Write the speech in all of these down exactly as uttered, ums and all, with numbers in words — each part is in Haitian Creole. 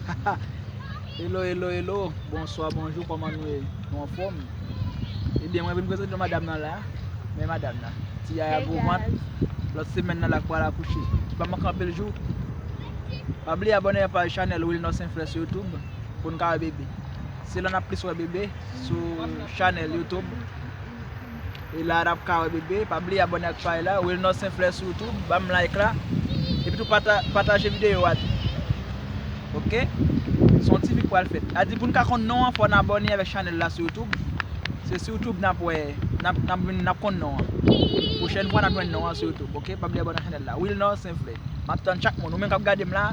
Hello, hello, hello. Bonswa, bonjou, kòman nou ye? Nou anfòm? Ebyen, mwen vin prezante nou madanm nan la. Men madanm nan. Ti yaya gwo vant. Lòt semèn nan la k pral akouche. Ki pa manke anpil jou. Pa bliye abòne ak paj chanèl Wilnor Saint Fleur sou YouTube pou n ka wè bebe. Se la n ap plis wè bebe sou chanèl YouTube. E la n ap ka wè bebe. Pa bliye abòne ak paj la, Wilnor Saint Fleur sou YouTube, ban m like la. Epi tou pata-, pataje videyo a tou. Oke? Se yon ti vi k pral fèt. A di pou n ka konn non an, fò n abòne avèk chanèl la sou YouTube. Se sou YouTube n ap wè, n ap, n ap vin, n ap konn non an. Pwochèn fwa n ap jwenn non an sou YouTube, oke? Pa bliye abòne ak chanèl la. Wilnor Saint Fleur. M ap tann chak moun. Ou menm k ap gade m la,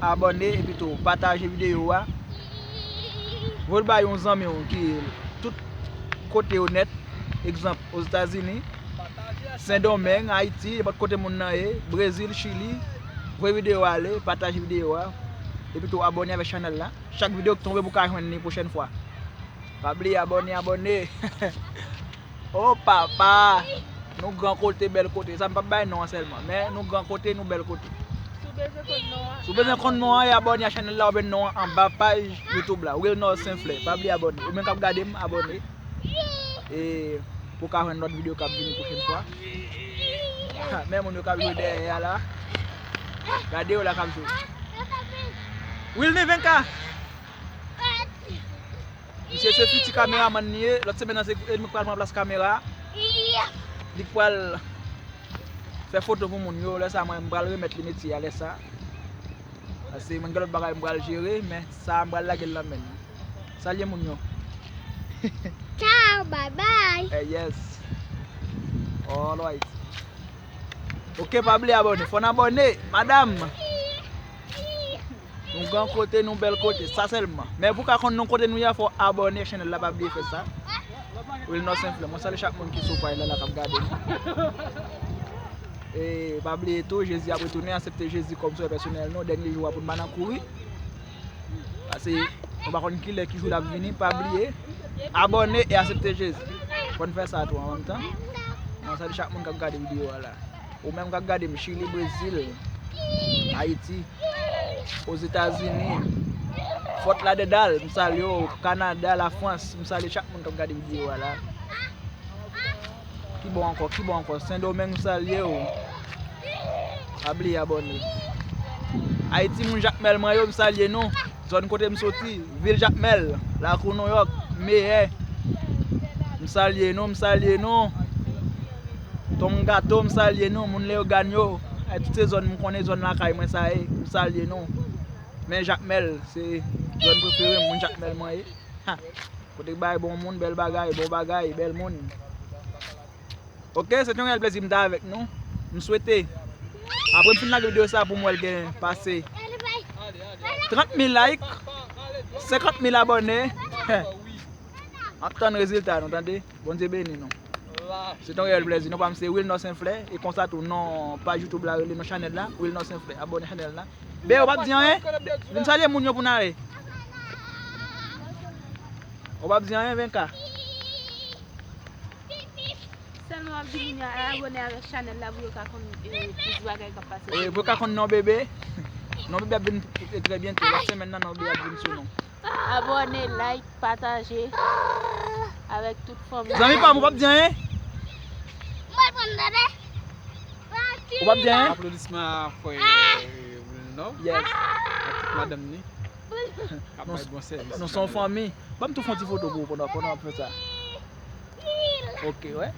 abòne epi tou pataje videyo a. Voye l bay yon zanmi w ki tout kote yo nèt. Egzanp, Ozetazini, Sendomeng, Ayiti, nenpòt kote moun nan ye, Brezil, Chili. Voye videyo a ale, pataje videyo a. Epi tou abòne avèk chanèl la. Chak videyo k tonbe pou w ka jwenn li pwochèn fwa. Pa bliye abòne, abòne. O papa! Nou gran kote, bèl kote. Sa m p ap bay non an sèlman, men nou gran kote, nou bèl kote. Si w bezwen konn non an, si w bezwen konn non an, e abòne a chanèl la, oubyen non an anba paj YouTube la, Wilnor Saint Fleur. Pa bliye abòne. Ou menm k ap gade m, abòne. E pou w ka jwenn lòt videyo k ap vini pwochèn fwa. Ha, men moun yo k ap jwe dèyè a la. Gade yo la k ap jwe. Wilny, vin ka. Misye se fiti kameramann li ye. Lòt semèn nan se li k pral pran plas kamera. Li k pral fè foto pou moun yo. Lè sa mwen m pral remèt li metye a lè sa. Paske mwen gen lòt bagay m pral jere, men sa a m pral lage l nan men l. Salye moun yo. Ciao, bye bye. Eh, yes. All right. Oke, pa bliye abòne. Fò n abòne, madanm. Nou gran kote, nou bèl kote, sa sèlman. Men pou w ka konn non kote nou ye a, fò w abòne chanèl la, pa bliye fè sa. Wilnor Saint Fleur, mwen salye chak moun ki sou paj la, la k ap gade m. E pa bliye tou, Jezi ap retounen, aksepte Jezi kòm sovè pèsonèl nou, dènye jou a pou n pa nan kouri. Paske nou pa konn kilè ki jou l ap vini, pa bliye. Abòne e aksepte Jezi. Fò n fè sa tou an menm tan. Mwen salye chak moun k ap gade videyo a la. Ou menm k ap gade m, Chili, Brezil, Ayiti, Ozetazini, Fort Lauderdale, m salye w, Kanada, Lafrans, m salye chak moun k ap gade videyo a la. Ki bò ankò, ki bò ankò, Sendomeng, m salye w. Pa bliye abòne. Ayiti, moun Jakmèl mwen yo, m salye nou. Zòn kote m soti, vil Jakmèl, lakou Nouyòk, meyè. M salye nou, m salye nou. Tonm Gato, m salye nou, moun Leyogàn yo. Ay, tout se zòn m konnen, zòn lakay mwen sa ye, m salye nou. Men Jakmèl, se zòn prefere m, moun Jakmèl mwen ye. Ha. Kote k bay bon moun, bèl bagay, bon bagay, bèl moun. Oke, se te yon reyèl plezi m te avèk nou. M swete, apre m fin lage videyo sa pou m wè l gen pase trant mil like, senkant mil abòne. M ap tann rezilta nou, tande. Bondye beni nou. Se te yon reyèl plezi. Non pa m se Wilnor Saint Fleur. E konsa tou, non paj YouTube la rele, non chanèl la, Wilnor Saint Fleur. Abòne chanèl la. Be, ou p ap di anyen? Vin salye moun yo pou n ale. Ou p ap di anyen, Venka? Sèlman m ap di moun yo al abòne avèk chanèl la pou yo ka konn, eh, plis bagay k ap pase. Eh, pou yo ka konn non bebe. Non bebe ap vin, eh, trè byento. Lòt semèn nan, non bebe ap vin sou nou. Abòne, like, pataje avèk tout fanmi. Zanmi pa m, ou p ap di anyen? Mwen pran tande. Ou p ap di anyen? Aplodisman a frè Wilnor. Yes. Ak tout madanm ni. K ap bay bon sèvis. Nou se yon fanmi. Ban m tou fè yon ti foto pou ou pandan, pandan w ap fè sa. Oke, wè.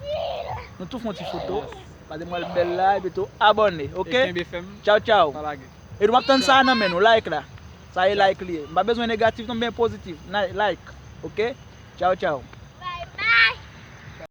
Nou tou fè yon ti foto. Gade mwen bèl la, epi tou abòne, oke? E kenbe fèm. Tchaw, tchaw. Pa lage. E nou ap tann sa nan men nou, like la. Sa e like li ye. M pa bezwen negatif non, men pozitif. Na-, like, oke? Tchaw, tchaw.